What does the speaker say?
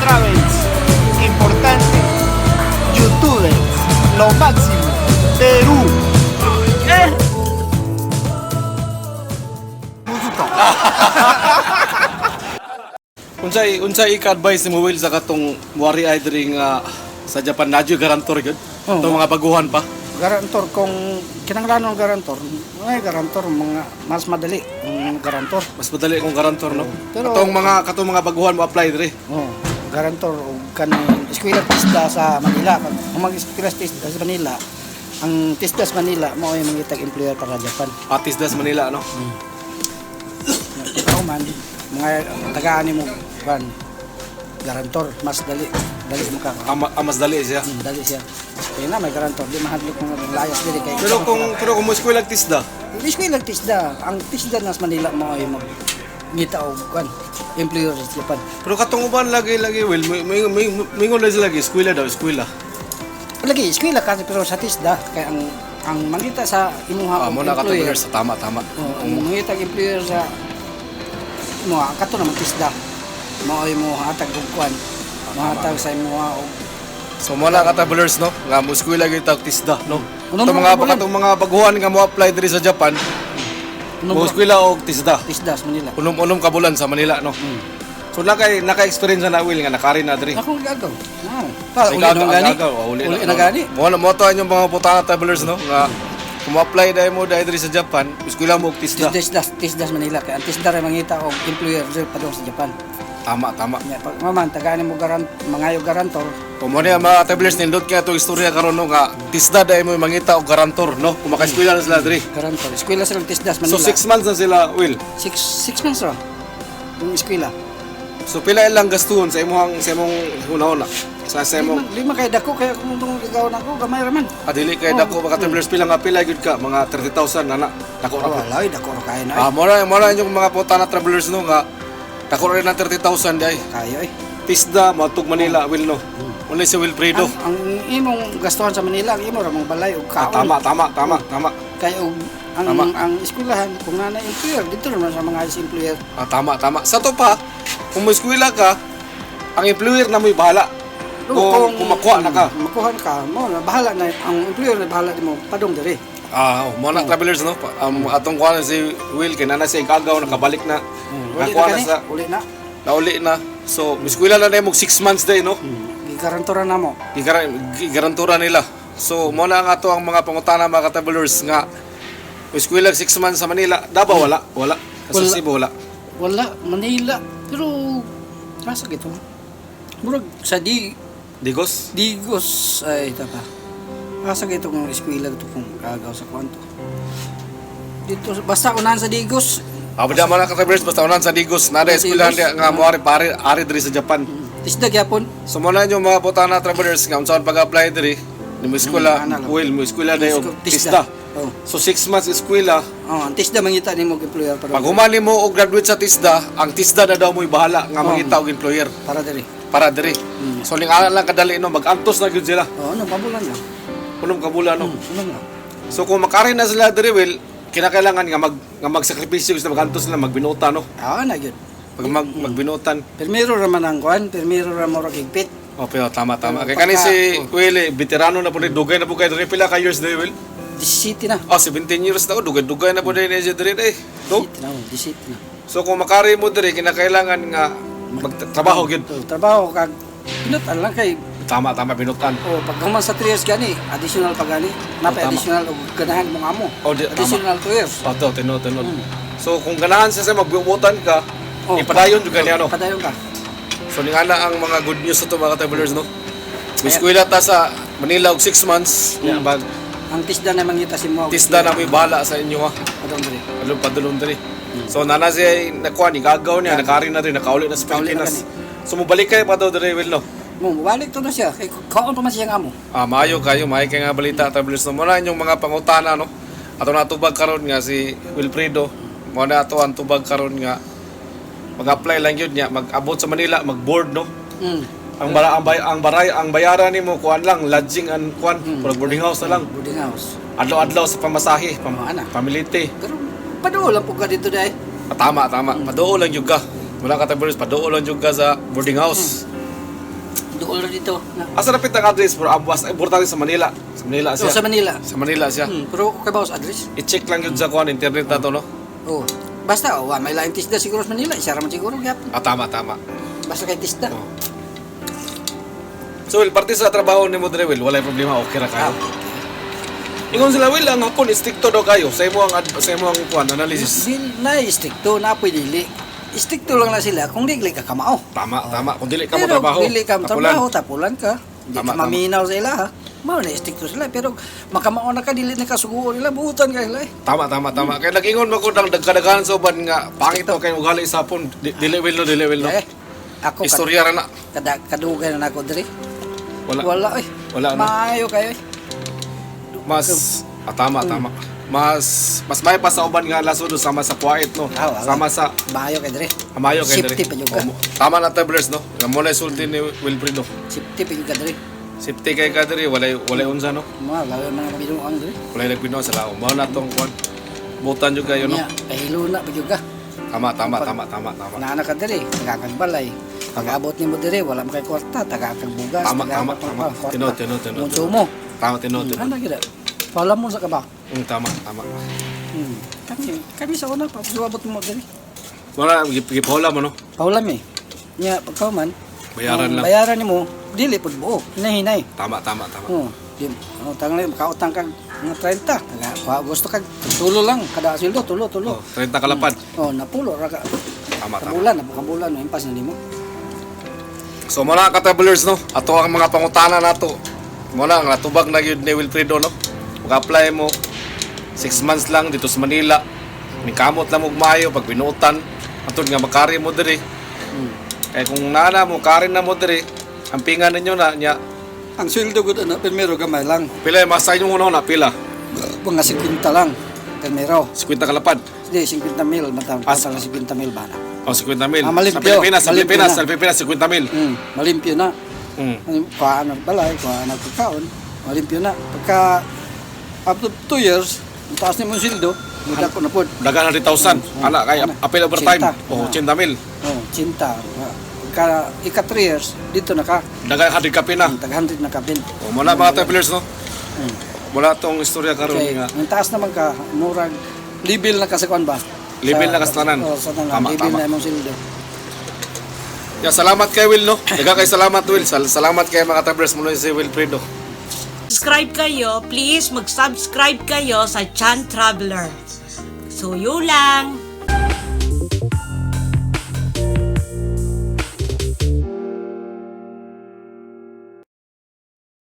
Travels. Importante. Youtubers. Lo máximo. Perú. Eh. Musuto. Unsay ika-advise ni mo, Will, sa katong muari ay diri nga sa Japan na garantor gyud? Oo. Itong mga baguhan pa. Garantor, kung kinanglan ng garantor, ay garantor mga mas madali ang garantor. Mas madali kung garantor, no? Pero Katong mga baguhan mo apply diri. Oh, garantor og kanang eskwela TESDA sa Manila. Pag kung mag-eskwela TESDA sa Manila, ang TESDA sa Manila mao ay mangitag employer para Japan. Ah, TESDA sa Manila, no? Ikaw man mga tagaan nimo kan garantor, mas dali dali mo ka. Ah, mas dali siya. Dali siya. Kaya na may garantor, di mahadlok mga layas dili kay. Pero kung mo eskwela TESDA, Eskwela TESDA, ang TESDA nas Manila mao ay mag ngita og kan employer sa Japan. Pero katong uban lagi lagi, Will, may mingon lang sila lagi eskwela daw, eskwela. Lagi eskwela kasi, pero sa TESDA kay ang mangita sa imuha Ah, og mo na employer. katong sa tama tama. Oh, ang mangita og employer sa imuha kato naman TESDA. Mao ay mo hatag og kuan. Mohatag sa imuha og So mo na ka-travelers, no, nga mo eskwela gyud tag TESDA, no? Ano Katong mo mga problema? katong mga baguhan nga mo apply diri sa Japan, mo eskwela og TESDA. TESDA sa Manila. Unom-unom ka bulan sa Manila, no? So naka-experience na, Will, nga nakari na diri. Ako gagaw. Ah, pa uli Ikaw, na gani. agaw, oh, uli Uli na gani. Mo na mo to inyong mga putana travelers, no, nga kung mo-apply dahil mo dahil diri sa Japan, eskwela mo og TESDA. TESDA sa Manila kay ang TESDA ra mangita og employer diri padung sa Japan. Tama, tama. Nya pag maman tagaan mo garant mangayo garantor. Kung mo niya mga travelers, nindot kaya itong istorya karon, no, nga TESDA dahil mo mangita og garantor, no, kung makaeskwela na sila diri. Garantor. Eskwela silang TESDA sa Manila. So 6 months na sila, Will. 6 months ra. Yung eskwela. So pila ilang gastuhon sa imong hunahuna? Sa imong Lima kay dako kay kung tungod gagaw nako gamay ra man. Adili kay dako mga travelers, pila nga pila gyud ka, mga 30,000 na na. Dako ra po. Wala, ay dako ra kay na. Ah, mo na inyong mga puta na travelers, no, nga dako ra na 30,000 day. Kayo ay. TESDA matug Manila, Will, no. Only si Wilfredo. Ang imong gastuhan sa Manila, ang imo ra mong balay ug Ah, kaon. tama tama tama tama. Kay og ang Tama. ang eskwelahan kung naa na employer dito naman sa mga employer. Ah, tama tama. Sa to pa, kung mo eskwela ka, ang employer na mo'y bahala. Kung makuha na ka. Makuha na ka, mo na bahala na ang employer, na bahala nimo padung diri. Ah, mo na travelers, no. Atong kuha na si Will kay nana siya igagaw, nakabalik na. Uli Nakuha na na gani, sa uli na. Nauli na. So, eskwela na mo 6 months day, no? Gigarantora na mo. Gigarantura nila. So, mo na nga to ang mga pangutana, mga travelers, nga eskwela 6 months sa Manila, Davao wala, wala. Sa Wala. Cebu wala. Wala Manila, pero nasa gito. Murag sa di Digos. Digos ay tapa. Asa gito kung eskwela to kung gagaw sa kwanto. Dito basta unahan sa Digos. Ah, bada mo na ka-travelers, basta unan sa Digos, na Sa eskwela Digos. nga mo ari pare ari diri sa Japan. TESDA gyapon. So mo na yung mga putana travelers nga unsaon pag-apply diri ni mo eskwela, Ana lang. Will mo eskwela dayon TESDA. TESDA. Oh. So 6 months eskwela, Oh, ang TESDA mangita nimo og employer para pag humani mo og graduate sa TESDA, ang TESDA na daw mo'y bahala nga Oh. mangita og employer para diri. Para diri. So ning ana lang kadali, no, mag-antos na gyud sila. Oh, ano pabulan lang. 6 ka bulan, no. Ano lang. So kung makari na sila diri, Will, kinakailangan nga magsakripisyo sila, magantos sila, magbinuta, no. Ah, na gyud. Pag magbinutan. Pirmiro ra man ang kuan, pirmiro ra mo ra higpit. Oh, pero tama tama. Kay Pero kani si Will, eh, veterano na po ni, dugay na po kay diri, pila ka years diri, Will? 17 na. Oh, 17 years na ko, dugay-dugay na po din siya diri eh. No? 17 na, oh, 17 na. So kung makari mo diri, kinakailangan nga magtrabaho gyud. Oh, trabaho kag pinutan lang kay Tama tama, binutan. oh, pag human sa 3 years gani, additional pa gani. Napay Oh, tama. additional og ganahan mong amo. Oh, di, tama. Additional 2 years. Pato, tinod, tinod. So kung ganahan siya sa magbubutan ka, Oh, ipadayon jud gani ano. Padayon ka. So ning ana ang mga good news sa to mga travelers, no. May eskwela ta sa Manila og 6 months. Nya bag Ang TESDA na mangita si mo. TESDA na may bahala sa inyo ha. Padung diri. Padulong padulong diri. So nana siya nakuha ni gagaw niya, nakari na rin, nakauli na sa Nakauli na Pilipinas. So mobalik kayo pa daw diri, Will, no. Mo balik to na siya kay kaon pa man siya ang amo. Ah, maayo kayo, maayo kay nga balita, travelers, no. Muna inyong mga pangutana, no. Ato natubag karon nga si Wilfredo. Mo na ato ang tubag karon nga mag-apply lang yun niya, mag-abot sa Manila, mag-board, no. Ang bara ang, bay, ang baray ang bayaran nimo kuan lang, lodging and kuan, mm, boarding house na lang. Boarding house. Adlaw-adlaw sa pamasahe, Oh, ana. pamilite. Pero paduol lang po ka dito dai. Ah, tama tama. Paduol lang jud ka. Wala ka travelers, paduol lang jud ka sa boarding house. Duol ra dito. Na. Asa napit ang address bro? Abwas, importante sa Manila. Sa Manila So, siya. sa Manila. Sa Manila siya. Pero kay bawas address. I-check lang yun sa kuan internet na to, no? Oh. Basta oh, wa may laing tisda siguro sa Manila, isa ra man siguro gyapon. Ah, tama, tama. Basta kay tisda. Oh. So, Will, parte sa trabaho ni mo dre, Will, walay problema, okay ra kayo. Ah. Ingon sila, Will, ang hapon, stricto daw kayo. Sa imo ang kuan, analysis. Dil na stricto na pwede dili. Stricto lang na sila kung dili ka kamao. Tama, tama. Kung dili ka mo Pero trabaho, dili ka mo tapulan. trabaho, tapulan ka. Di Tama, ka maminaw sa ila ha. Mao na stricto sila pero makamao na ka dili na ka suguon nila buutan ka sila eh. Tama, tama, tama. Kaya nag-ingon mo ko ng dagkadaghan sa uban nga pangit to kay ugali sa hapon. Dili will no, dili will no. Eh, ako Istorya ra na. kada kadugay na nako diri. Wala. Wala eh. Wala, no? Maayo kayo eh. Mas ah, tama, tama. Mas mas may pa sa uban nga lasod sama sa Kuwait no. Ah, wala. Sama sa Maayo kay diri. Amayo kay diri. Safety pa jud ka. Oh, tama na travelers no. Nga mo na sulti ni Wilfredo. Safety pa jud ka diri. Safety kay ka diri, walay walay unsa no. Mga lawi mga binuang diri. Walay nagbinuang sa lao. Mao na tong kuan. Butan jud kayo no. Nya, pahilo na pa jud ka. Tama, tama, tama, tama, tama. Naana ka diri, tagakag balay. Pag-abot nimo diri, wala man kay kwarta, tagakag bugas, Tama, tagakag tama, tama. kwarta. Tinuod, tinuod, tinuod. Konsumo. Tama, tinuod, tinuod. Ano gid? Wala mo sa kaba. Tama, tama. Kami kami sa una pa suabot mo diri. Wala gipaula mo no. Paulam eh. Nya pagkauman, Bayaran ang lang. Bayaran nimo dili pud buo, hinahinay. Tama, tama, tama. Oh, di oh, tanglay makautang kag mga 30, taga kuha gusto kag tulo lang kada sweldo, tulo tulo. Oh, 30 kalapad. Oh, napulo ra ka. Tama, tama. Kabulan, na kabulan, no, impas na nimo. So muna ka travelers no, ato ang mga pangutana nato. Muna ang natubag na gyud ni Wilfredo no. Mag-apply mo 6 months lang dito sa Manila. Nikamot lang og maayo pag binuotan. Atod nga makari mo diri. Kay kung nana mo kari na mo diri, ang pingan ninyo na nya. Ang sweldo gud ana primero gamay lang, Pila mas sa inyong una na pila? mga 50 lang primero. 50 kalapad. Hindi, 50 mil, matang As- total na 50 mil ba na. O 50 mil. Ah, Sa malimpyo. Pilipinas, sa Malimpyo Pilipinas, na. sa Pilipinas 50 mil. Malimpyo na. Kuhaan ng balay, kuhaan ng pagkaon, malimpyo na. Pagka up to 2 years, ang taas ni mong sildo, muda ko na po. Dagan 100,000. Ana kay Ana. apil overtime. Cinta. O Ah. 80 mil. Oh, 80. Pagka ika 3 years, dito na ka, Dagan 100 kapin na. tag 100 na kapin. O muna mga travelers no. Wala tong istorya karon Okay, nga. ang taas naman ka, murag, level na ka sa kuan ba? Level na ka sa tanan. Oh, sa tanan. Tama, Level tama. na imong sildo. Ya, salamat kay Will, no? Daga kay salamat, Will. Salamat kay mga travelers mo si Wilfredo. Subscribe kayo, please mag-subscribe kayo sa Chan Traveler. So, yun lang.